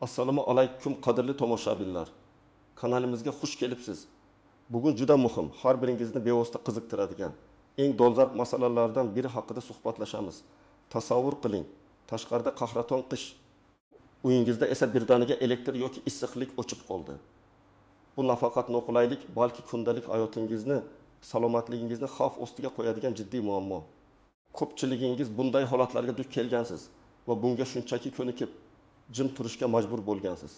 Assalomu alaykum qadrli tomoshabinlar. Kanalimizga xush kelibsiz. Bugun juda muhim, har biringizni bevosita qiziqtiradigan eng dolzarb masalalardan biri haqida suhbatlashamiz. Tasavvur qiling, tashqarida qahraton qish, uyingizda esa birdaniga elektr yoki issiqlik o'chib qoldi. Bu nafaqat noqulaylik, balki kundalik hayotingizni, salomatligingizni xavf ostiga qo'yadigan jiddiy muammo. Ko'pchiligingiz bunday holatlarga duch kelgansiz va bunga shunchaki ko'nikib, jim turishga majbur bo'lgansiz.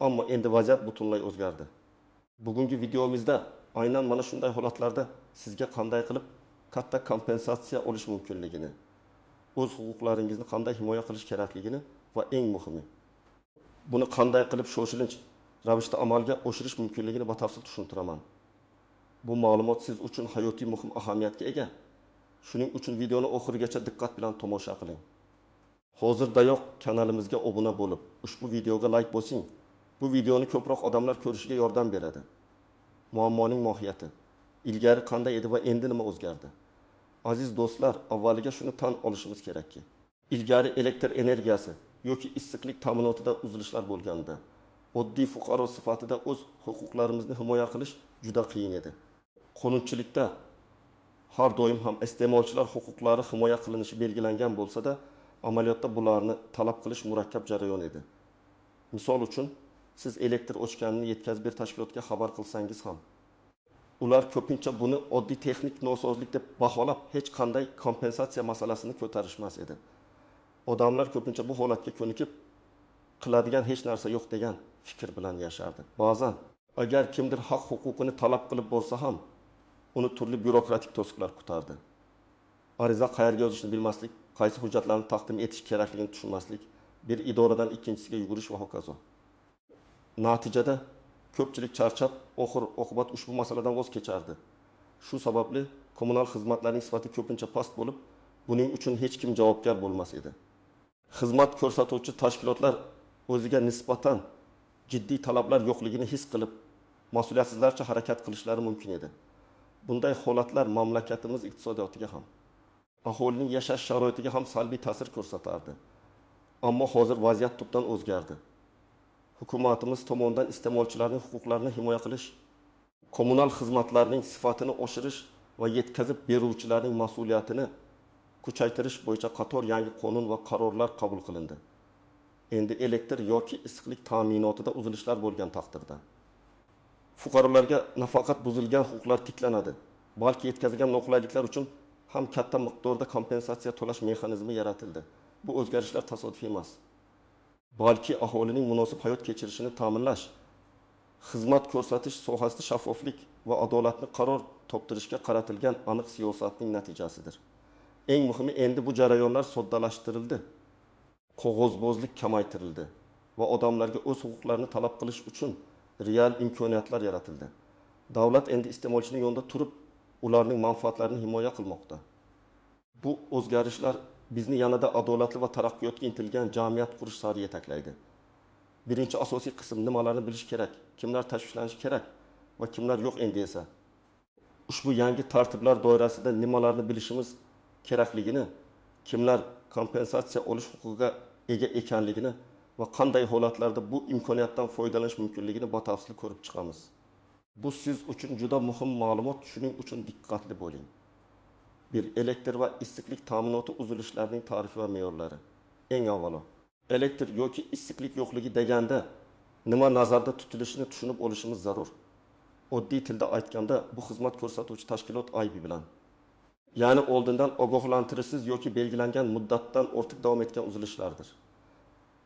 Ammo endi vaziyat butunlay o'zgardi. Bugungi videomizda aynan mana shunday holatlarda sizga qanday qilib katta kompensatsiya olish mumkinligini, o'z huquqlaringizni qanday himoya qilish kerakligini va eng muhimi, buni qanday qilib shoshilinch ravishda amalga oshirish mumkinligini batafsil tushuntiraman. Bu ma'lumot siz uchun hayotiy muhim ahamiyatga ega. Shuning uchun videoni oxirigacha diqqat bilan tomosha qiling. Hozirdayoq kanalimizga obuna bo'lib, ushbu videoga like bosing. Bu videoni ko'proq odamlar ko'rishiga yordam beradi. Muammoning mohiyati. Ilgari qanday edi va endi nima o'zgardi? Aziz do'stlar, avvaliga shuni tan olishimiz kerakki, ilgari elektr energiyasi yoki issiqlik ta'minotida uzilishlar bo'lganda, oddiy fuqaro sifatida o'z huquqlarimizni himoya qilish juda qiyin edi. Qonunchilikda har doim ham iste'molchilar huquqlari himoya qilinishi belgilangan bo'lsa-da, amaliyotda bularni talab qilish murakkab jarayon edi. Misol uchun, siz elektr o'chganini yetkazib berish tashkilotga xabar qilsangiz ham, ular ko'pincha buni oddiy texnik nosozlik deb baholab, hech qanday kompensatsiya masalasini ko'tarishmas edi. Odamlar ko'pincha bu holatga ko'nikib, qiladigan hech narsa yo'q degan fikr bilan yashardi. Ba'zan agar kimdir haq huquqini talab qilib borsa ham, uni turli byurokratik to'siqlar kutardi. Ariza qayerga yozishni bilmaslik, qaysi hujjatlarni taqdim etish kerakligini tushunmaslik, bir idoradan ikkinchisiga yugurish va hokazo. Natijada ko'pchilik charchab, oxir oqibat ushbu masaladan voz kechardi. Shu sababli kommunal xizmatlarning sifati ko'pincha past bo'lib, buning uchun hech kim javobgar bo'lmas edi. Xizmat ko'rsatuvchi tashkilotlar o'ziga nisbatan jiddiy talablar yo'qligini his qilib, mas'uliyatsizlarcha harakat qilishlari mumkin edi. Bunday holatlar mamlakatimiz iqtisodiyotiga ham, aholining yashash sharoitiga ham salbiy ta'sir ko'rsatardi. Ammo hozir vaziyat tubdan o'zgardi. Hukumatimiz tomonidan iste'molchilarning huquqlarini himoya qilish, kommunal xizmatlarning sifatini oshirish va yetkazib beruvchilarning mas'uliyatini kuchaytirish bo'yicha qator yangi qonun va qarorlar qabul qilindi. Endi elektr yoki issiqlik ta'minotida uzilishlar bo'lgan taqdirda fuqarolarga nafaqat buzilgan huquqlar tiklanadi, balki yetkazilgan noqulayliklar uchun ham katta miqdorda kompensatsiya to'lash mexanizmi yaratildi. Bu o'zgarishlar tasodifiy emas, balki aholining munosib hayot kechirishini ta'minlash, xizmat ko'rsatish sohasida shaffoflik va adolatni qaror toptirishga qaratilgan aniq siyosatning natijasidir. Eng muhimi, endi bu jarayonlar soddalashtirildi, qog'ozbozlik kamaytirildi va odamlarga o'z huquqlarini talab qilish uchun real imkoniyatlar yaratildi. Davlat endi iste'molchining yonida turib, ularning manfaatlarini himoya qilmoqda. Bu o'zgarishlar bizni yanada adolatli va taraqqiyotga intilgan jamiyat qurish sari yetaklaydi. Birinchi asosiy qism nimalarni bilish kerak, kimlar tashvishlanishi kerak va kimlar yo'q. Endi esa ushbu yangi tartiblar doirasida nimalarni bilishimiz kerakligini, kimlar kompensatsiya olish huquqiga ega ekanligini va qanday holatlarda bu imkoniyatdan foydalanish mumkinligini batafsil ko'rib chiqamiz. Bu siz uchun juda muhim ma'lumot, shuning uchun diqqatli bo'ling. Bir, elektr va issiqlik ta'minoti uzilishlarining tarifi va me'yorlari. Eng avvalo, elektr yoki issiqlik yo'qligi deganda nima nazarda tutilishini tushunib olishimiz zarur. Oddiy tilda aytganda, bu xizmat ko'rsatuvchi tashkilot aybi bilan, ya'ni oldindan ogohlantirishsiz yoki belgilangan muddatdan ortiq davom etgan uzilishlardir.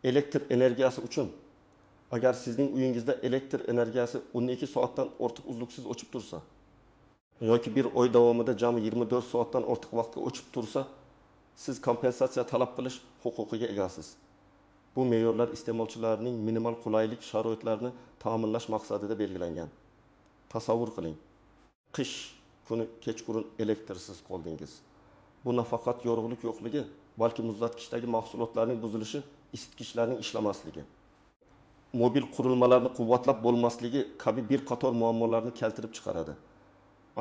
Elektr energiyasi uchun, agar sizning uyingizda elektr energiyasi 12 soatdan ortiq uzluksiz o'chib tursa yoki bir oy davomida jami 24 soatdan ortiq vaqtga o'chib tursa, siz kompensatsiya talab qilish huquqiga egasiz. Bu me'yorlar iste'molchilarning minimal qulaylik sharoitlarini ta'minlash maqsadida belgilangan. Tasavvur qiling, qish kuni kechqurun elektrsiz qoldingiz. Bu nafaqat yorug'lik yo'qligi, balki muzlatgichdagi mahsulotlarning buzilishi, isitgichlarning ishlamasligi, mobil qurilmalarni quvvatlab bo'lmasligi kabi bir qator muammolarni keltirib chiqaradi.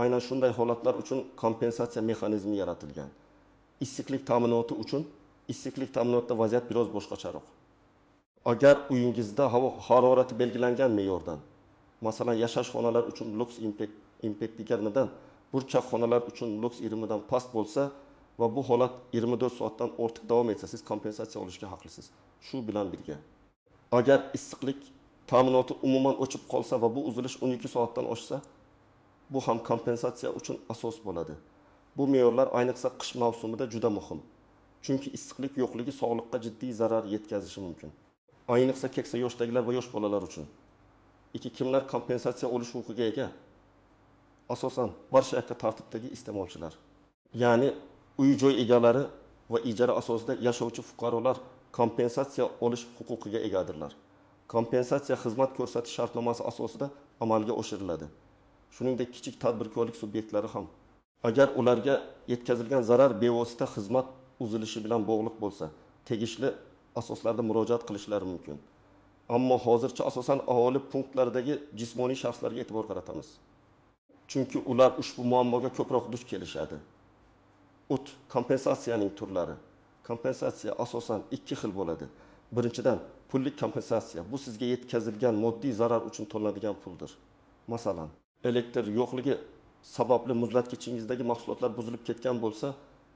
Aynan shunday holatlar uchun kompensatsiya mexanizmi yaratilgan. Issiqlik ta'minoti uchun, issiqlik ta'minotida vaziyat biroz boshqacharoq. Agar uyingizda havo harorati belgilangan me'yordan, masalan, yashash xonalari uchun lux impact 20 dan, burchak xonalar uchun lux 20 dan past bo'lsa va bu holat 24 soatdan ortiq davom etsa, siz kompensatsiya olishga haqlisiz. Shu bilan birga, agar issiqlik ta'minoti umuman o'chib qolsa va bu uzilish 12 soatdan oshsa, bu ham kompensatsiya uchun asos bo'ladi. Bu me'yorlar ayniqsa qish mavsumida juda muhim. Chunki issiqlik yo'qligi sog'liqqa jiddiy zarar yetkazishi mumkin. Ayniqsa keksa yoshdagilar va yosh bolalar uchun. 2. Kimlar kompensatsiya olish huquqiga ega? Asosan barcha yakka tartibdagi iste'molchilar. Ya'ni uy-joy egalari va ijara asosida yashovchi fuqarolar kompensatsiya olish huquqiga egadirlar. Kompensatsiya xizmat ko'rsatish shartnomasi asosida amalga oshiriladi. Shuningdek, kichik tadbirkorlik subyektlari ham agar ularga yetkazilgan zarar bevosita xizmat uzilishi bilan bog'liq bo'lsa, tegishli asoslarda murojaat qilishlari mumkin. Ammo hozircha asosan aholi punktlaridagi jismoniy shaxslarga e'tibor qaratamiz. Chunki ular ushbu muammoga ko'proq duch kelishadi. Kompensatsiyaning turlari. Kompensatsiya asosan ikki xil bo'ladi. Birinchidan, pullik kompensatsiya. Bu sizga yetkazilgan moddiy zarar uchun to'lanadigan puldir. Masalan, elektr yo'qligi sababli muzlatkichingizdagi mahsulotlar buzilib ketgan bo'lsa,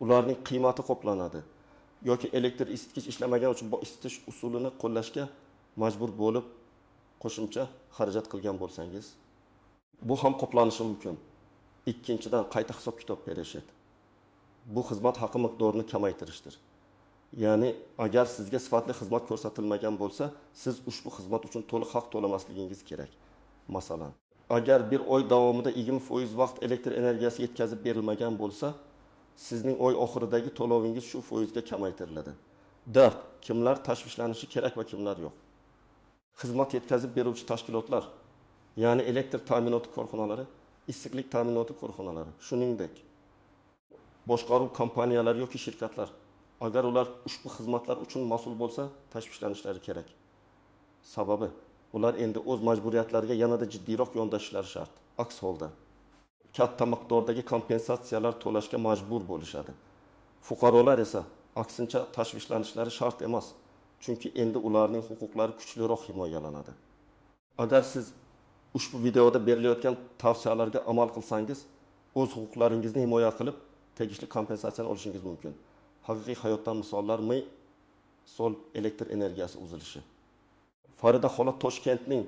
ularning qiymati qoplanadi. Yoki elektr isitgich ishlamagan uchun bu isitish usulini qo'llashga majbur bo'lib qo'shimcha xarajat qilgan bo'lsangiz, bu ham qoplanishi mumkin. Ikkinchidan, qayta hisob-kitob berishit. Bu xizmat haqi miqdorini kamaytirishdir. Ya'ni agar sizga sifatli xizmat ko'rsatilmagan bo'lsa, siz ushbu xizmat uchun to'liq haq to'lamasligingiz kerak. Masalan, agar bir oy davomida 20% vaqt elektr energiyasi yetkazib berilmagan bo'lsa, sizning oy oxiridagi to'lovingiz shu foizga kamaytiriladi. 4. Kimlar tashvishlanishi kerak va kimlar yo'q? Xizmat yetkazib beruvchi tashkilotlar, ya'ni elektr ta'minoti korxonalari, issiqlik ta'minoti korxonalari, shuningdek, boshqaruv kompaniyalari yoki shirkatlar, agar ular ushbu xizmatlar uchun mas'ul bo'lsa, tashvishlanishlari kerak. Sababi, ular endi o'z majburiyatlariga yanada jiddiyroq yondashishlari shart. Aks holda katta miqdordagi kompensatsiyalar to'lashga majbur bo'lishadi. Fuqarolar esa aksincha tashvishlanishlari shart emas, chunki endi ularning huquqlari kuchliroq himoyalanadi. Agar siz ushbu videoda berilayotgan tavsiyalarga amal qilsangiz, o'z huquqlaringizni himoya qilib, tegishli kompensatsiyani olishingiz mumkin. Haqiqiy hayotdan misollar: misol elektr energiyasi uzilishi. Farida xola Toshkentning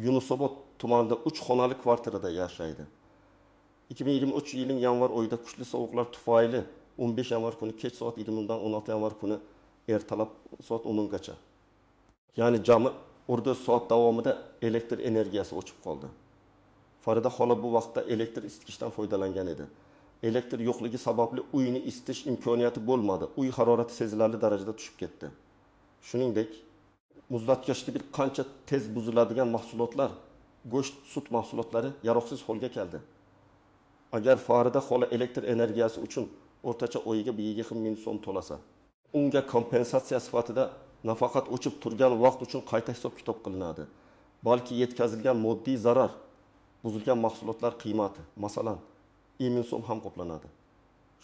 Yunusobod tumanida 3 xonali kvartirada yashaydi. 2023 yilning yanvar oyida kuchli sovuqlar tufayli 15 yanvar kuni kech soat 20 dan 16 yanvar kuni ertalab soat 10 gacha, ya'ni jami 14 soat davomida elektr energiyasi o'chib qoldi. Farida xola bu vaqtda elektr isitgichdan foydalangan edi. Elektr yo'qligi sababli uyni isitish imkoniyati bo'lmadi. Uy harorati sezilarli darajada tushib ketdi. Shuningdek, muzlatgichda bir qancha tez buziladigan mahsulotlar, go'sht, sut mahsulotlari yaroqsiz holga keldi. Agar Farida xola elektr energiyasi uchun o'rtacha oyiga 20 ming so'm to'lasa, unga kompensatsiya sifatida nafaqat o'chib turgan vaqt uchun qayta hisob-kitob qilinadi, balki yetkazilgan moddiy zarar, buzilgan mahsulotlar qiymati, masalan, 10 ming so'm ham qoplanadi.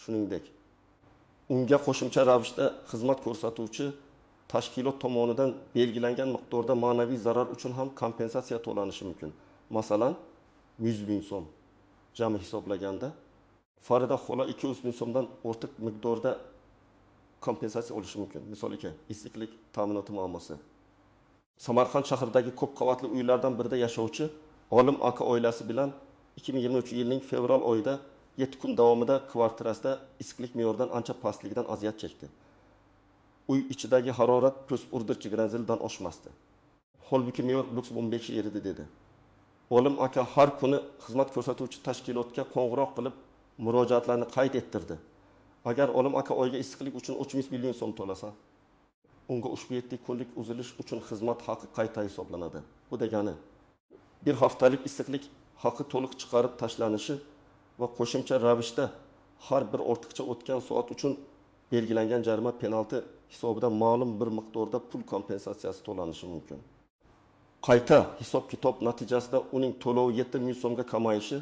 Shuningdek, unga qo'shimcha ravishda xizmat ko'rsatuvchi tashkilot tomonidan belgilangan miqdorda ma'naviy zarar uchun ham kompensatsiya to'lanishi mumkin. Masalan, 100 ming so'm jami hisoblaganda Farida xola 200 ming so'mdan ortiq miqdorda kompensatsiya olishi mumkin. Misol 2. Issiqlik ta'minoti muammosi. Samarqand shahridagi ko'p qavatli uylardan birida yashovchi Olim aka oilasi bilan 2023 yilning fevral oyida 7 kun davomida kvartirasida issiqlik me'yoridan ancha pastligidan aziyat chekdi. Uy ichidagi harorat +14 gradusdan oshmasdi. Holbuki me'yor +15 eridi dedi. Olim aka har kuni xizmat ko'rsatuvchi tashkilotga qo'ng'iroq qilib murojaatlarni qayd ettirdi. Agar Olim aka oyga issiqlik uchun 300 million so'm to'lasa, unga ushbu 7 kunlik uzilish uchun xizmat haqi qayta hisoblanadi. Bu degani bir haftalik issiqlik haqi to'liq chiqarib tashlanishi va qo'shimcha ravishda har bir ortiqcha o'tgan soat uchun belgilangan jarima penalti hisobida ma'lum bir miqdorda pul kompensatsiyasi to'lanishi mumkin. Qayta hisob-kitob natijasida uning to'lovi 7 ming so'mga kamayishi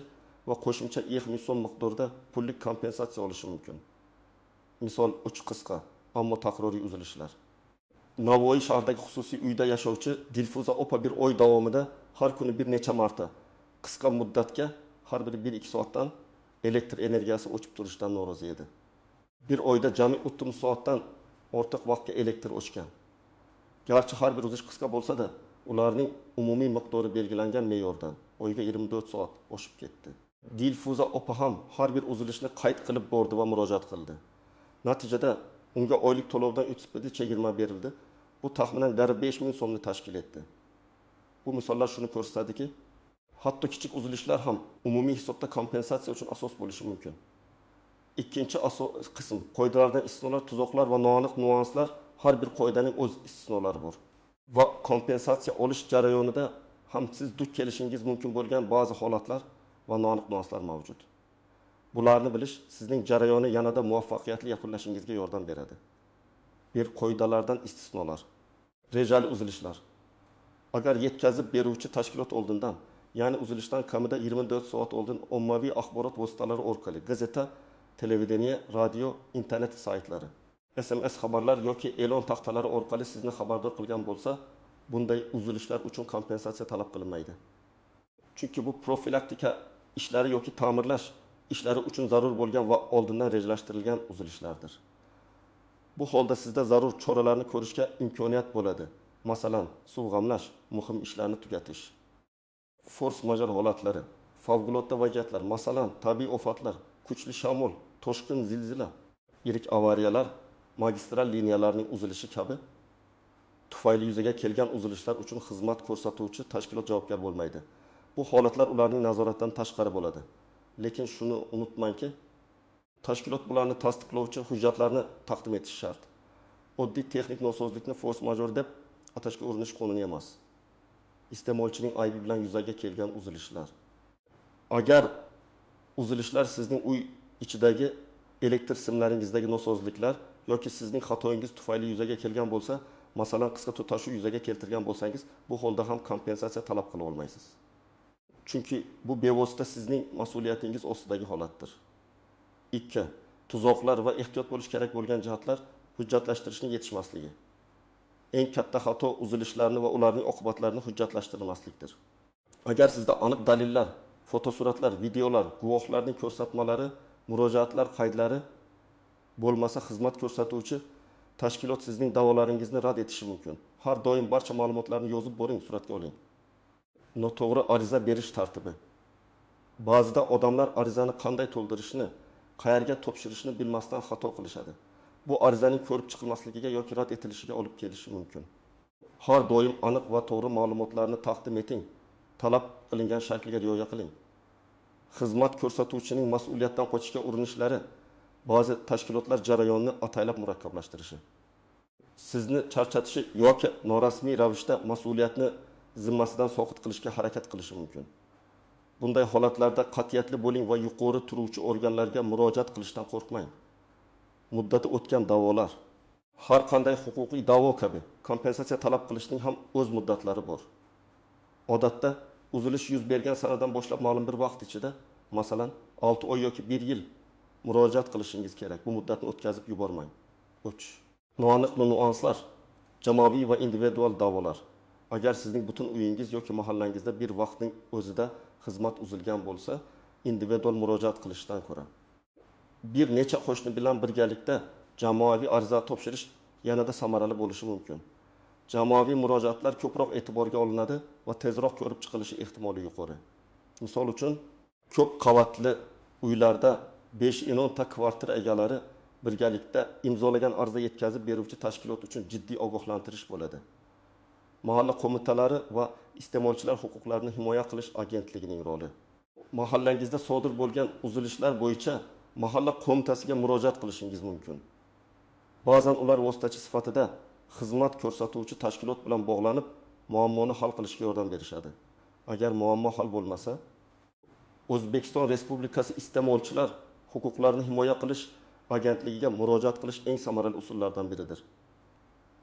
va qo'shimcha 2 ming so'm miqdorida pullik kompensatsiya olishi mumkin. Misol 3 qisqa, ammo takroriy uzilishlar. Navoiy shahridagi xususiy uyda yashovchi Dilfuza opa bir oy davomida har kuni bir necha marta qisqa muddatga, har biri 1-2 soatdan elektr energiyasi o'chib turishidan norozi edi. Bir oyda jami 30 soatdan ortiq vaqtga elektr o'chgan. Garchi har bir uzish qisqa bo'lsa-da, ularning umumiy miqdori belgilangan me'yordan, oyiga 24 soat, oshib ketdi. Dilfuza opa ham har bir uzilishni qayd qilib bordi va murojaat qildi. Natijada unga oylik to'lovdan 3 pd chegirma berildi. Bu taxminan 5 ming so'mni tashkil etdi. Bu misollar shuni ko'rsatadiki, hatto kichik uzilishlar ham umumiy hisobda kompensatsiya uchun asos bo'lishi mumkin. Ikkinchi qism qoidalardan istisnolar, tuzoqlar va noaniq nyuanslar. Har bir qoidaning o'z istisnolari bor. Va kompensatsiya olish jarayonida ham siz duch kelishingiz mumkin bo'lgan ba'zi holatlar va noaniq nyuanslar mavjud. Bularni bilish sizning jarayonni yanada muvaffaqiyatli yakunlashingizga yordam beradi. Bir qoidalardan istisnolar. Rejali uzilishlar. Agar yetkazib beruvchi tashkilot oldindan, ya'ni uzilishdan kamida 24 soat oldin ommaviy axborot vositalari orqali gazeta, televideniye, radio, internet saytlari, SMS xabarlar yoki e'lon taxtalari orqali sizni xabardor qilgan bo'lsa, bunday uzilishlar uchun kompensatsiya talab qilinmaydi. Chunki bu profilaktika ishlari yoki ta'mirlash ishlari uchun zarur bo'lgan va oldindan rejalashtirilgan uzilishlardir. Bu holda sizda zarur choralarni ko'rishga imkoniyat bo'ladi. Masalan, suv g'amlash, muhim ishlarni tugatish. Fors-major holatlari, favqulodda vaziyatlar, masalan, tabiiy ofatlar, kuchli shamol, toshqin, zilzila, yirik avariyalar, magistral liniyalarning uzilishi kabi tufayli yuzaga kelgan uzilishlar uchun xizmat ko'rsatuvchi tashkilot javobgar bo'lmaydi. Bu holatlar ularning nazoratidan tashqari bo'ladi. Lekin shuni unutmangki, tashkilot bularni tasdiqlovchi hujjatlarni taqdim etishi shart. Oddiy texnik nosozlikni fors-major deb atashga urinish qonuniy emas. Iste'molchining aybi bilan yuzaga kelgan uzilishlar. Agar uzilishlar sizning uy ichidagi elektr simlaringizdagi nosozliklar yoki sizning xatoyingiz tufayli yuzaga kelgan bo'lsa, masalan, qisqa tutashuv yuzaga keltirgan bo'lsangiz, bu holda ham kompensatsiya talab qila olmaysiz. Chunki bu bevosita sizning mas'uliyatingiz ostidagi holatdir. 2. Tuzoqlar va ehtiyot bo'lish kerak bo'lgan jihatlar hujjatlashtirishning yetishmasligi. Eng katta xato uzilishlarni va ularning oqibatlarini hujjatlashtirmaslikdir. Agar sizda aniq dalillar, fotosuratlar, videolar, guvohlarning ko'rsatmalari, murojaatlar qaydlari bo'lmasa, xizmat ko'rsatuvchi tashkilot sizning da'volaringizni rad etishi mumkin. Har doim barcha ma'lumotlarni yozib boring, suratga oling. Noto'g'ri ariza berish tartibi. Ba'zida odamlar arizani qanday to'ldirishni, qayerga topshirishni bilmasdan xato qilishadi. Bu arizaning ko'rib chiqilmasligiga yoki rad etilishiga olib kelishi mumkin. Har doim aniq va to'g'ri ma'lumotlarni taqdim eting. Talab qilingan shaklga rioya qiling. Xizmat ko'rsatuvchining mas'uliyatdan qochishga urinishlari ba'zi tashkilotlar jarayonni ataylab murakkablashhtirishi, sizni charchatishi yoki norasmiy ravishda mas'uliyatni zimmasidan soqit qilishga harakat qilishi mumkin. Bunday holatlarda qat'iyatli bo'ling va yuqori turuvchi organlarga murojaat qilishdan qo'rqmang. Muddati o'tgan da'volar. Har qanday huquqiy da'vo kabi kompensatsiya talab qilishning ham o'z muddatlari bor. Odatda uzilish yuz bergan sanadan boshlab ma'lum bir vaqt ichida, masalan, 6 oy yoki 1 yil murojaat qilishingiz kerak. Bu muddatni o'tkazib yubormang. 3. Noaniq nyuanslar, jamoaviy va individual da'volar. Agar sizning butun uyingiz yoki mahallangizda bir vaqtning o'zida xizmat uzilgan bo'lsa, individual murojaat qilishdan ko'ra bir necha qo'shni bilan birgalikda jamoaviy ariza topshirish yanada samarali bo'lishi mumkin. Jamoaviy murojaatlar ko'proq e'tiborga olinadi va tezroq ko'rib chiqilishi ehtimoli yuqori. Misol uchun, ko'p qavatli uylarda 5-10 ta kvartira egalari birgalikda imzolagan ariza yetkazib beruvchi tashkilot uchun jiddiy ogohlantirish bo'ladi. Mahalla qo'mitalari va iste'molchilar huquqlarini himoya qilish agentligining roli. Mahallangizda sodir bo'lgan uzilishlar bo'yicha mahalla qo'mitasiga murojaat qilishingiz mumkin. Ba'zan ular vositachi sifatida xizmat ko'rsatuvchi tashkilot bilan bog'lanib, muammoni hal qilishga yordam berishadi. Agar muammo hal bo'lmasa, O'zbekiston Respublikasi iste'molchilar huquqlarini himoya qilish agentligiga murojaat qilish eng samarali usullardan biridir.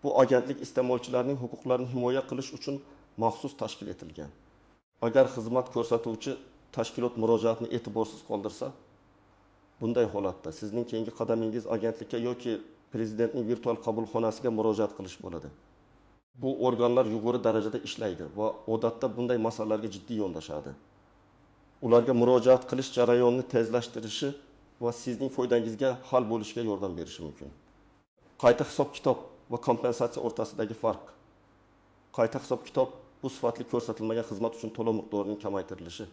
Bu agentlik iste'molchilarning huquqlarini himoya qilish uchun maxsus tashkil etilgan. Agar xizmat ko'rsatuvchi tashkilot murojaatni e'tiborsiz qoldirsa, bunday holatda sizning keyingi qadamingiz agentlikka yoki prezidentning virtual qabulxonasiga murojaat qilish bo'ladi. Bu organlar yuqori darajada ishlaydi va odatda bunday masalalarga jiddiy yondashadi. Ularga murojaat qilish jarayonni tezlashtirishi va sizning foydangizga hal bo'lishiga yordam berishi mumkin. Qayta hisob-kitob va kompensatsiya o'rtasidagi farq. Qayta hisob-kitob bu sifatli ko'rsatilmagan xizmat uchun to'lov miqdorining kamaytirilishi.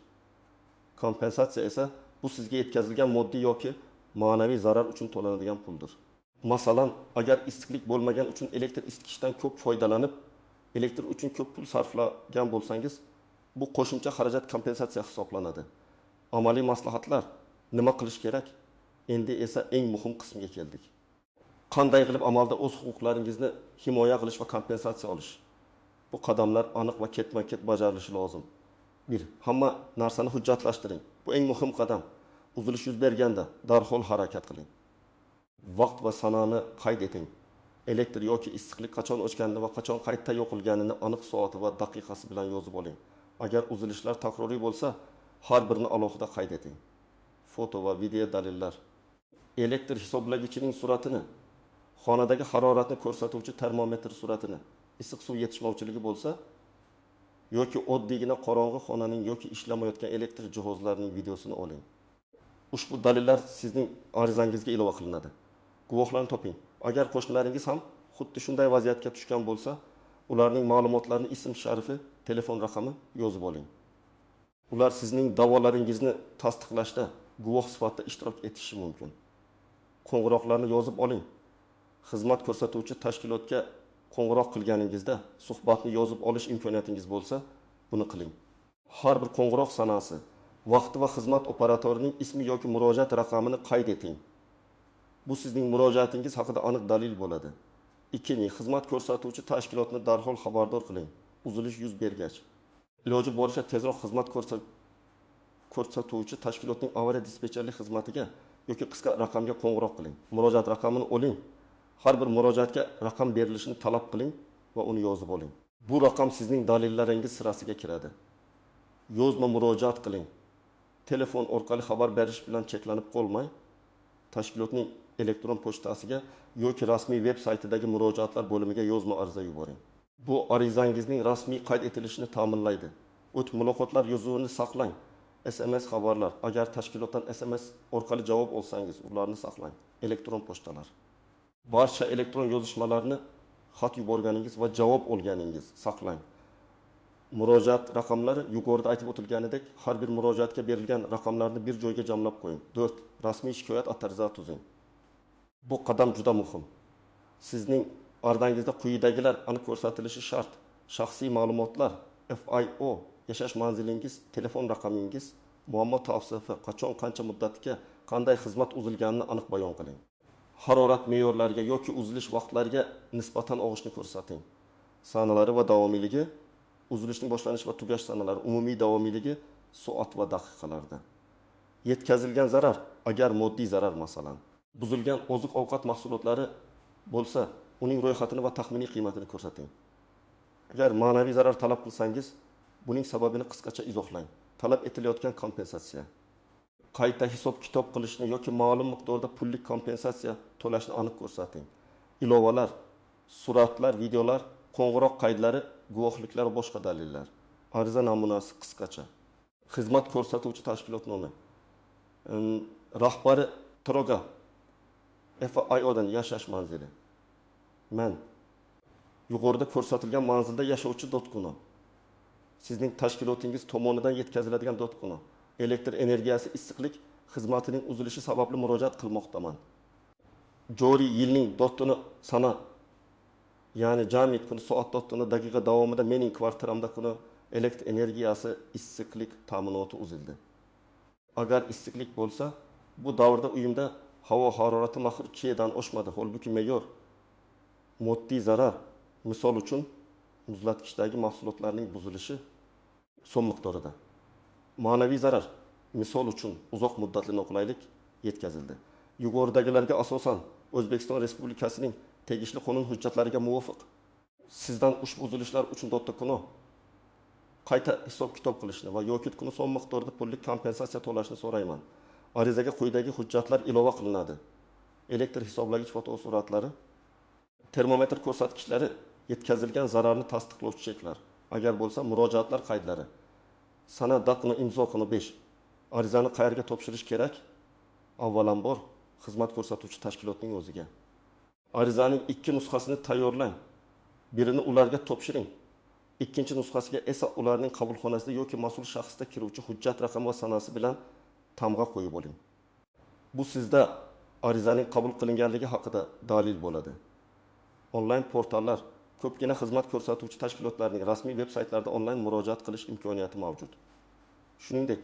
Kompensatsiya esa bu sizga yetkazilgan moddiy yoki ma'naviy zarar uchun to'lanadigan puldir. Masalan, agar issiqlik bo'lmagan uchun elektr isitgichdan ko'p foydalanib, elektr uchun ko'p pul sarflagan bo'lsangiz, bu qo'shimcha xarajat kompensatsiya hisoblanadi. Amaliy maslahatlar: nima qilish kerak? Endi esa eng muhim qismiga keldik. Qanday qilib amalda o'z huquqlaringizni himoya qilish va kompensatsiya olish? Bu qadamlar aniq va ketma-ket bajarilishi lozim. 1. Hamma narsani hujjatlashtiring. Bu eng muhim qadam. Uzilish yuz berganda darhol harakat qiling. Vaqt va sanani qayd eting. Elektr yoki issiqlik qachon o'chganini va qachon qayta yoqilganini aniq soati va daqiqasi bilan yozib oling. Agar uzilishlar takroriy bo'lsa, har birini alohida qayd eting. Foto va video dalillar. Elektr hisoblagichining suratini, xonadagi haroratni ko'rsatuvchi termometr suratini, issiq suv yetishmovchiligi bo'lsa yoki oddiygina qorong'i xonaning yoki ishlamayotgan elektr jihozlarining videosini oling. Ushbu dalillar sizning arizangizga ilova qilinadi. Guvohlarni toping. Agar qo'shnilaringiz ham xuddi shunday vaziyatga tushgan bo'lsa, ularning ma'lumotlarini, ism sharifi, telefon raqami yozib oling. Ular sizning da'volaringizni tasdiqlashda guvoh sifatida ishtirok etishi mumkin. Qo'ng'iroqlarni yozib oling. Xizmat ko'rsatuvchi tashkilotga qo'ng'iroq qilganingizda suhbatni yozib olish imkoniyatingiz bo'lsa, buni qiling. Har bir qo'ng'iroq sanasi, vaqti va xizmat operatorining ismi yoki murojaat raqamini qayd eting. Bu sizning murojaatingiz haqida aniq dalil bo'ladi. 2. Xizmat ko'rsatuvchi tashkilotni darhol xabardor qiling. Uzilish yuz bergach, iloji boricha tezroq xizmat ko'rsatuvchi tashkilotning avariya dispetcherlik xizmatiga yoki qisqa raqamga qo'ng'iroq qiling. Murojaat raqamini oling. Har bir murojaatga raqam berilishini talab qiling va uni yozib oling. Bu raqam sizning dalillaringiz sirasiga kiradi. Yozma murojaat qiling. Telefon orqali xabar berish bilan cheklanib qolmay, tashkilotning elektron pochtasiga yoki rasmiy veb saytidagi murojaatlar bo'limiga yozma ariza yuboring. Bu arizangizning rasmiy qayd etilishini ta'minlaydi. O't muloqotlar yozuvini saqlang. SMS xabarlar, agar tashkilotdan SMS orqali javob olsangiz, ularni saqlang. Elektron pochtalar. Barcha elektron yozishmalarni, xat yuborganingiz va javob olganingiz saqlang. Murojaat raqamlari yuqorida aytib o'tilganidek, har bir murojaatga berilgan raqamlarni bir joyga jamlab qo'ying. 4. Rasmiy shikoyat ariza tuzing. Bu qadam juda muhim. Sizning arizangizda quyidagilar aniq ko'rsatilishi shart. Shaxsiy ma'lumotlar, FIO, yashash manzilingiz, telefon raqamingiz, muammo tavsifi, qachon, qancha muddatga, qanday xizmat uzilganini aniq bayon qiling. Harorat me'yorlariga yoki uzilish vaqtlariga nisbatan og'ishni ko'rsating. Sanalari va davomiyligi, uzilishning boshlanish va tugash sanalari, umumiy davomiyligi soat va daqiqalarda. Yetkazilgan zarar, agar moddiy zarar masalan, buzilgan oziq-ovqat mahsulotlari bo'lsa, uning ro'yxatini va taxminiy qiymatini ko'rsating. Agar ma'naviy zarar talab qilsangiz, buning sababini qisqacha izohlang. Talab etilayotgan kompensatsiya. Qayta hisob-kitob qilishni yoki ma'lum miqdorda pullik kompensatsiya to'lashni aniq ko'rsating. Ilovalar, suratlar, videolar, qo'ng'iroq qaydlari, guvohliklar va boshqa dalillar. Ariza namunasi qisqacha. Xizmat ko'rsatuvchi tashkilot nomi. Rahbari Troga FIOdan yashash manzili. Men yuqorida ko'rsatilgan manzilda yashovchi dotquna. Sizning tashkilotingiz tomonidan yetkaziladigan dotquna. Elektr energiyasi issiqlik xizmatining uzilishi sababli murojaat qilmoqdaman. Joriy yilning dotini sana, ya'ni jami kuni soat dotini daqiqa davomida mening kvartiramda kuni elektr energiyasi issiqlik ta'minoti uzildi. Agar issiqlik bo'lsa, bu davrda uyimda havo harorati maxir Chdan oshmadi. Holbuki me'yor moddiy zarar, misol uchun muzlatgichdagi mahsulotlarning buzilishi so'm miqdorida. Ma'naviy zarar, misol uchun uzoq muddatli noqulaylik yetkazildi. Yuqoridagilarga asosan O'zbekiston Respublikasining tegishli qonun hujjatlariga muvofiq sizdan ushbu uzilishlar uchun dotda qayta hisob-kitob qilishni va yoki kuni so'm miqdorida pullik kompensatsiya to'lashni so'rayman. Arizaga quyidagi hujjatlar ilova qilinadi. Elektr hisoblagich fotosuratlari, termometr ko'rsatkichlari Yetkazilgan zararni tasdiqlovchi cheklar, agar bo'lsa, murojaatlar qaydlari, sana, датаны, imzo kuni. 5. Arizani qayerga topshirish kerak? Avvalambor, xizmat ko'rsatuvchi tashkilotning o'ziga. Arizaning ikki nusxasini tayyorlang. Birini ularga topshiring. Ikkinchi nusxasiga esa ularning qabulxonasida yoki mas'ul shaxsda kiruvchi hujjat raqami va sanasi bilan tamg'a qo'yib oling. Bu sizda arizaning qabul qilinganligi haqida dalil bo'ladi. Onlayn portallar. Ko'pgina xizmat ko'rsatuvchi tashkilotlarning rasmiy veb saytlarida onlayn murojaat qilish imkoniyati mavjud. Shuningdek,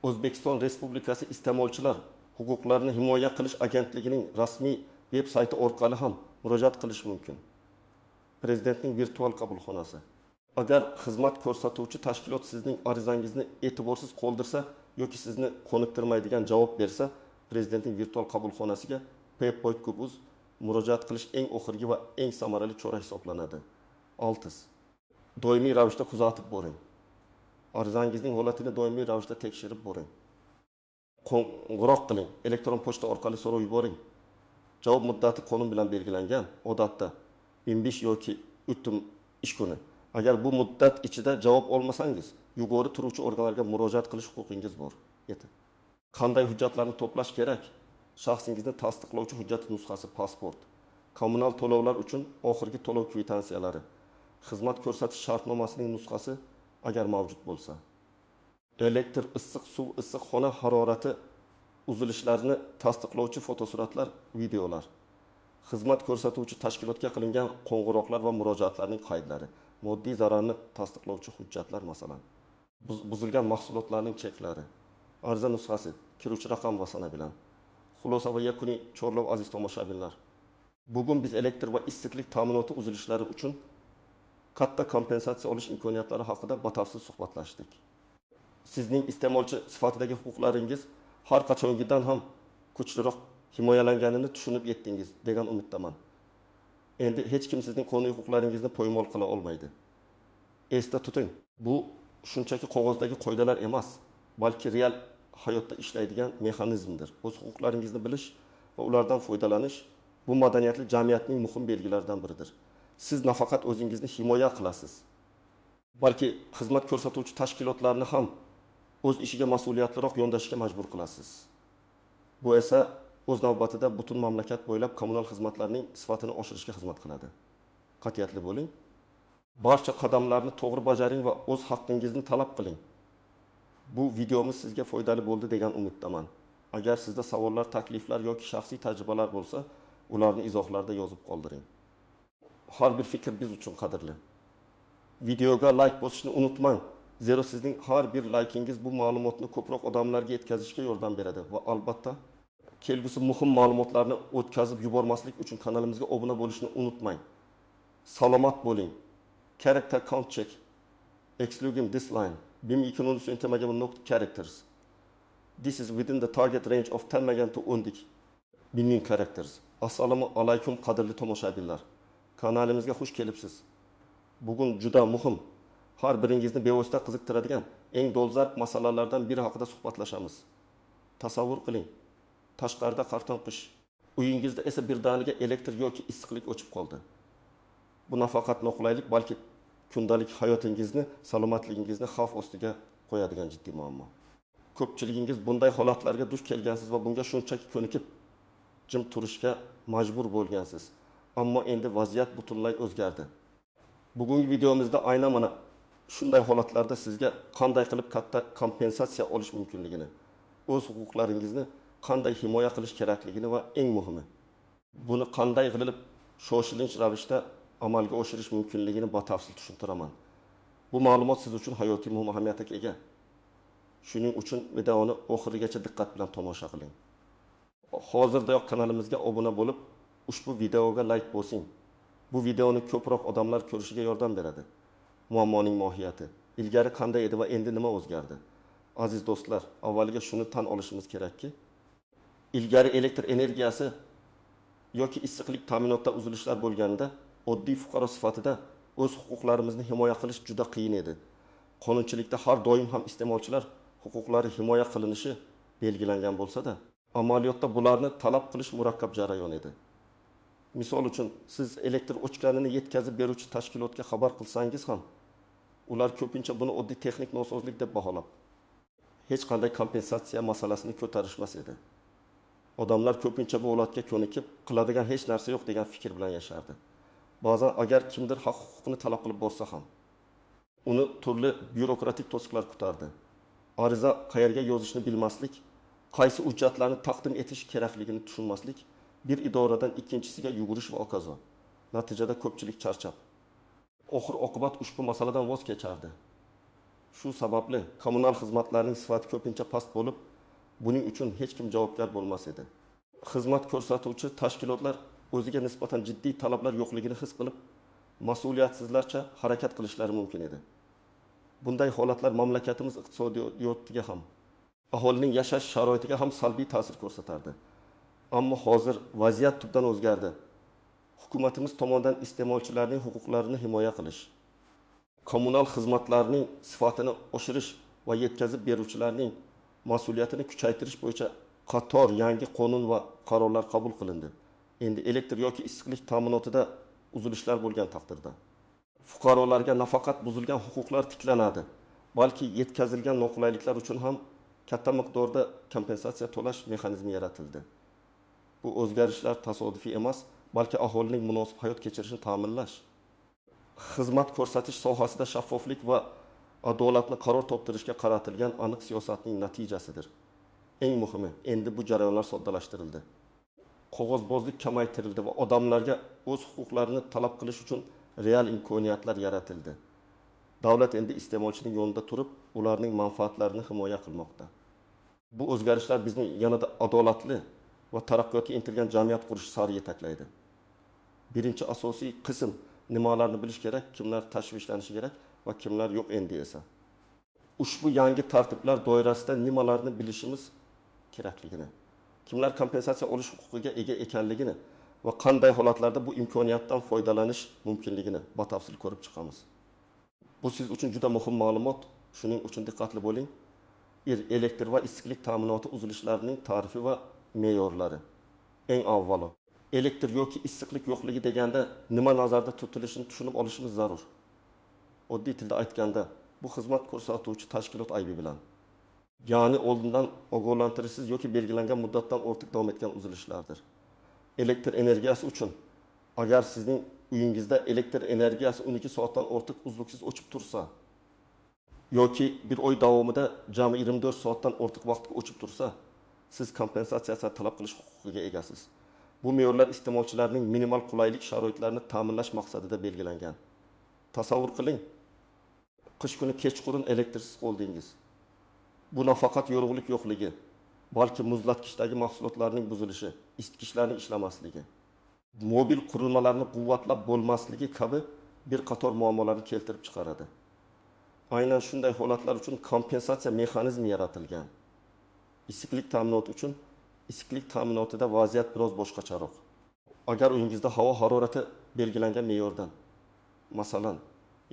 O'zbekiston Respublikasi Iste'molchilar huquqlarini himoya qilish agentligining rasmiy veb sayti orqali ham murojaat qilish mumkin. Prezidentning virtual qabulxonasi. Agar xizmat ko'rsatuvchi tashkilot sizning arizangizni e'tiborsiz qoldirsa yoki sizni qoniqtirmaydigan javob bersa, Prezidentning virtual qabulxonasiga p.gov.uz murojaat qilish eng oxirgi va eng samarali chora hisoblanadi. 6. Doimiy ravishda kuzatib boring. Arizangizning holatini doimiy ravishda tekshirib boring. Qo'ng'iroq qiling, elektron pochta orqali so'rov yuboring. Javob muddati qonun bilan belgilangan, odatda 15 yoki 3 ish kuni. Agar bu muddat ichida javob olmasangiz, yuqori turuvchi organlarga murojaat qilish huquqingiz bor. 7. Qanday hujjatlarni to'plash kerak? Shaxsingizni tasdiqlovchi hujjat nusxasi, pasport, kommunal to'lovlar uchun oxirgi to'lov kvitansiyalari, xizmat ko'rsatish shartnomasining nusxasi agar mavjud bo'lsa, elektr, issiq suv, issiq xona harorati uzilishlarini tasdiqlovchi fotosuratlar, videolar, xizmat ko'rsatuvchi tashkilotga qilingan qo'ng'iroqlar va murojaatlarning qaydlari, moddiy zararni tasdiqlovchi hujjatlar, masalan, buzilgan mahsulotlarning cheklari, ariza nusxasi, kiruvchi raqam va sana bilan. Xulosa va yakuniy chorlov aziz tomoshabinlar. Bugun biz elektr va issiqlik ta'minoti uzilishlari uchun katta kompensatsiya olish imkoniyatlari haqida batafsil suhbatlashdik. Sizning iste'molchi sifatidagi huquqlaringiz har qachongidan ham kuchliroq himoyalanganini tushunib yetdingiz degan umiddaman. Endi hech kim sizning qonuniy huquqlaringizni poymol qila olmaydi. Esda tuting, bu shunchaki qog'ozdagi qoidalar emas, balki real hayotda ishlaydigan mexanizmdir. O'z huquqlaringizni bilish va ulardan foydalanish bu madaniyatli jamiyatning muhim belgilaridan biridir. Siz nafaqat o'zingizni himoya qilasiz, balki xizmat ko'rsatuvchi tashkilotlarni ham o'z ishiga mas'uliyatliroq yondashishga majbur qilasiz. Bu esa o'z navbatida butun mamlakat bo'ylab kommunal xizmatlarning sifatini oshirishga xizmat qiladi. Qat'iyatli bo'ling. Barcha qadamlarni to'g'ri bajaring va o'z haqqingizni talab qiling. Bu videomiz sizga foydali bo'ldi degan umiddaman. Agar sizda savollar, takliflar yoki shaxsiy tajribalar bo'lsa, ularni izohlarda yozib qoldiring. Har bir fikr biz uchun qadrli. Videoga like bosishni unutmang. Zero sizning har bir likingiz bu ma'lumotni ko'proq odamlarga yetkazishga yordam beradi va albatta kelgusi muhim ma'lumotlarni o'tkazib yubormaslik uchun kanalimizga obuna bo'lishni unutmang. Salomat bo'ling. Character count check. Excluding this line. BIM 2.0 characters. This is within the target range of 10 million to 10 million characters. Assalomu alaykum qadrli tomoshabinlar. Kanalimizga xush kelibsiz. Bugun juda muhim, har biringizni bevosita qiziqtiradigan eng dolzarb masalalardan biri haqida suhbatlashamiz. Tasavvur qiling. Tashqarida qarton qish, uyingizda esa birdaniga elektr yoki issiqlik o'chib qoldi. Bu nafaqat noqulaylik, balki kundalik hayotingizni, salomatligingizni xavf ostiga qo'yadigan jiddiy muammo. Ko'pchiligingiz bunday holatlarga duch kelgansiz va bunga shunchaki ko'nikib jim turishga majbur bo'lgansiz. Ammo endi vaziyat butunlay o'zgardi. Bugungi videomizda aynan mana shunday holatlarda sizga qanday qilib katta kompensatsiya olish mumkinligini, o'z huquqlaringizni qanday himoya qilish kerakligini va eng muhimi, buni qanday qilib shoshilinch ravishda amalga oshirish mumkinligini batafsil tushuntiraman. Bu ma'lumot siz uchun hayotiy muhim ahamiyatga ega. Shuning uchun videoni oxirigacha diqqat bilan tomosha qiling. Hozirdayoq kanalimizga obuna bo'lib, ushbu videoga like bosing. Bu videoni ko'proq odamlar ko'rishiga yordam beradi. Muammoning mohiyati, ilgari qanday edi va endi nima o'zgardi? Aziz do'stlar, avvaliga shuni tan olishimiz kerakki, ilgari elektr energiyasi yoki issiqlik ta'minotida uzilishlar bo'lganda, oddiy fuqaro sifatida o'z huquqlarimizni himoya qilish juda qiyin edi. Qonunchilikda har doim ham iste'molchilar huquqlari himoya qilinishi belgilangan bo'lsa-da, amaliyotda bularni talab qilish murakkab jarayon edi. Misol uchun, siz elektr o'chganini yetkazib beruvchi tashkilotga xabar qilsangiz ham, ular ko'pincha buni oddiy texnik nosozlik deb baholab, hech qanday kompensatsiya masalasini ko'tarishmas edi. Odamlar ko'pincha bu holatga ko'nikib, qiladigan hech narsa yo'q degan fikr bilan yashardi. Ba'zan agar kimdir haq-huquqini talab qilib borsa ham, uni turli byurokratik to'siqlar kutardi. Ariza qayerga yozishni bilmaslik, qaysi hujjatlarni taqdim etish kerakligini tushunmaslik, bir idoradan ikkinchisiga yugurish va hokazo. Natijada ko'pchilik charchab, oxir oqibat ushbu masaladan voz kechardi. Shu sababli kommunal xizmatlarning sifati ko'pincha past bo'lib, buning uchun hech kim javobgar bo'lmas edi. Xizmat ko'rsatuvchi tashkilotlar o'ziga nisbatan jiddiy talablar yo'qligini his qilib, mas'uliyatsizlarcha harakat qilishlari mumkin edi. Bunday holatlar mamlakatimiz iqtisodiyotiga ham, aholining yashash sharoitiga ham salbiy ta'sir ko'rsatardi. Ammo hozir vaziyat tubdan o'zgardi. Hukumatimiz tomonidan iste'molchilarning huquqlarini himoya qilish, kommunal xizmatlarning sifatini oshirish va yetkazib beruvchilarning mas'uliyatini kuchaytirish bo'yicha qator yangi qonun va qarorlar qabul qilindi. Endi elektr yoki issiqlik ta'minotida uzilishlar bo'lgan taqdirda fuqarolarga nafaqat buzilgan huquqlar tiklanadi, balki yetkazilgan noqulayliklar uchun ham katta miqdorda kompensatsiya to'lash mexanizmi yaratildi. Bu o'zgarishlar tasodifiy emas, balki aholining munosib hayot kechirishini ta'minlash, xizmat ko'rsatish sohasida shaffoflik va adolatni qaror toptirishga qaratilgan aniq siyosatning natijasidir. Eng muhimi, endi bu jarayonlar soddalashtirildi. Qog'ozbozlik kamaytirildi va odamlarga o'z huquqlarini talab qilish uchun real imkoniyatlar yaratildi. Davlat endi iste'molchining yonida turib, ularning manfaatlarini himoya qilmoqda. Bu o'zgarishlar bizni yanada adolatli va taraqqiyotga intilgan jamiyat qurish sari yetaklaydi. Birinchi asosiy qism nimalarni bilish kerak, kimlar tashvishlanishi kerak va kimlar yo'q endi esa. Ushbu yangi tartiblar doirasida nimalarni bilishimiz kerakligini, kimlar kompensatsiya olish huquqiga ega ekanligini va qanday holatlarda bu imkoniyatdan foydalanish mumkinligini batafsil ko'rib chiqamiz. Bu siz uchun juda muhim ma'lumot, shuning uchun diqqatli bo'ling. Elektr va issiqlik ta'minoti uzilishlarining tarifi va me'yorlari. Eng avvalo, elektr yoki issiqlik yo'qligi deganda nima nazarda tutilishini tushunib olishimiz zarur. Oddiy tilda aytganda, bu xizmat ko'rsatuvchi tashkilot aybi bilan, ya'ni oldindan ogohlantirishsiz yoki belgilangan muddatdan ortiq davom etgan uzilishlardir. Elektr energiyasi uchun agar sizning uyingizda elektr energiyasi 12 soatdan ortiq uzluksiz o'chib tursa yoki bir oy davomida jami 24 soatdan ortiq vaqtga o'chib tursa, siz kompensatsiya talab qilish huquqiga egasiz. Bu me'yorlar iste'molchilarning minimal qulaylik sharoitlarini ta'minlash maqsadida belgilangan. Tasavvur qiling, qish kuni kechqurun elektrsiz qoldingiz. Bu nafaqat yorug'lik yo'qligi, balki muzlatgichdagi mahsulotlarning buzilishi, isitgichlarning ishlamasligi, mobil qurilmalarni quvvatlab bo'lmasligi kabi bir qator muammolarni keltirib chiqaradi. Aynan shunday holatlar uchun kompensatsiya mexanizmi yaratilgan. Issiqlik ta'minoti uchun issiqlik ta'minotida vaziyat biroz boshqacharoq. Agar uyingizda havo harorati belgilangan me'yordan, masalan,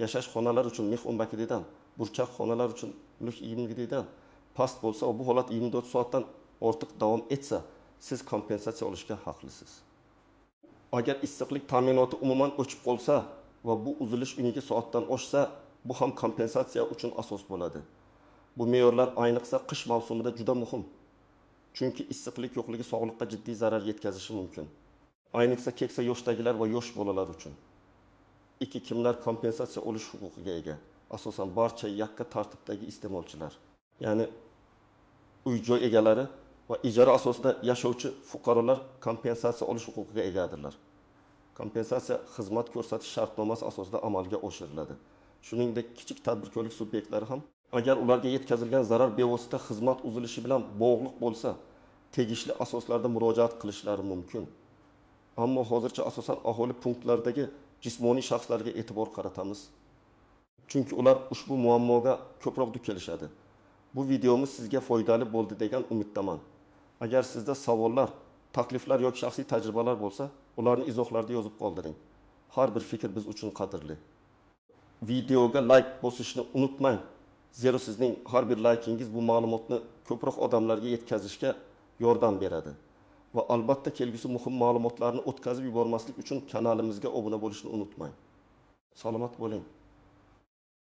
yashash xonalari uchun mix 12 dan, burchak xonalar uchun mix 27 dan past bo'lsa va bu holat 24 soatdan ortiq davom etsa, siz kompensatsiya olishga haqlisiz. Agar issiqlik ta'minoti umuman o'chib qolsa va bu uzilish 12 soatdan oshsa, bu ham kompensatsiya uchun asos bo'ladi. Bu me'yorlar ayniqsa qish mavsumida juda muhim. Chunki issiqlik yo'qligi sog'liqqa jiddiy zarar yetkazishi mumkin. Ayniqsa keksa yoshdagilar va yosh bolalar uchun. 2. Kimlar kompensatsiya olish huquqiga ega? Asosan barcha yakka tartibdagi iste'molchilar, ya'ni uy-joy egalari va ijara asosida yashovchi fuqarolar kompensatsiya olish huquqiga egadirlar. Kompensatsiya xizmat ko'rsatish shartnomasi asosida amalga oshiriladi. Shuningdek, kichik tadbirkorlik subyektlari ham agar ularga yetkazilgan zarar bevosita xizmat uzilishi bilan bog'liq bo'lsa, tegishli asoslarda murojaat qilishlari mumkin. Ammo hozircha asosan aholi punktlaridagi jismoniy shaxslarga e'tibor qaratamiz. Chunki ular ushbu muammoga ko'proq duch kelishadi. Bu videomiz sizga foydali bo'ldi degan umiddaman. Agar sizda savollar, takliflar yoki shaxsiy tajribalar bo'lsa, ularni izohlarda yozib qoldiring. Har bir fikr biz uchun qadrli. Videoga like bosishni unutmang. Zero sizning har bir laykingiz bu ma'lumotni ko'proq odamlarga yetkazishga yordam beradi. Va albatta kelgusi muhim ma'lumotlarni o'tkazib yubormaslik uchun kanalimizga obuna bo'lishni unutmang. Salomat bo'ling.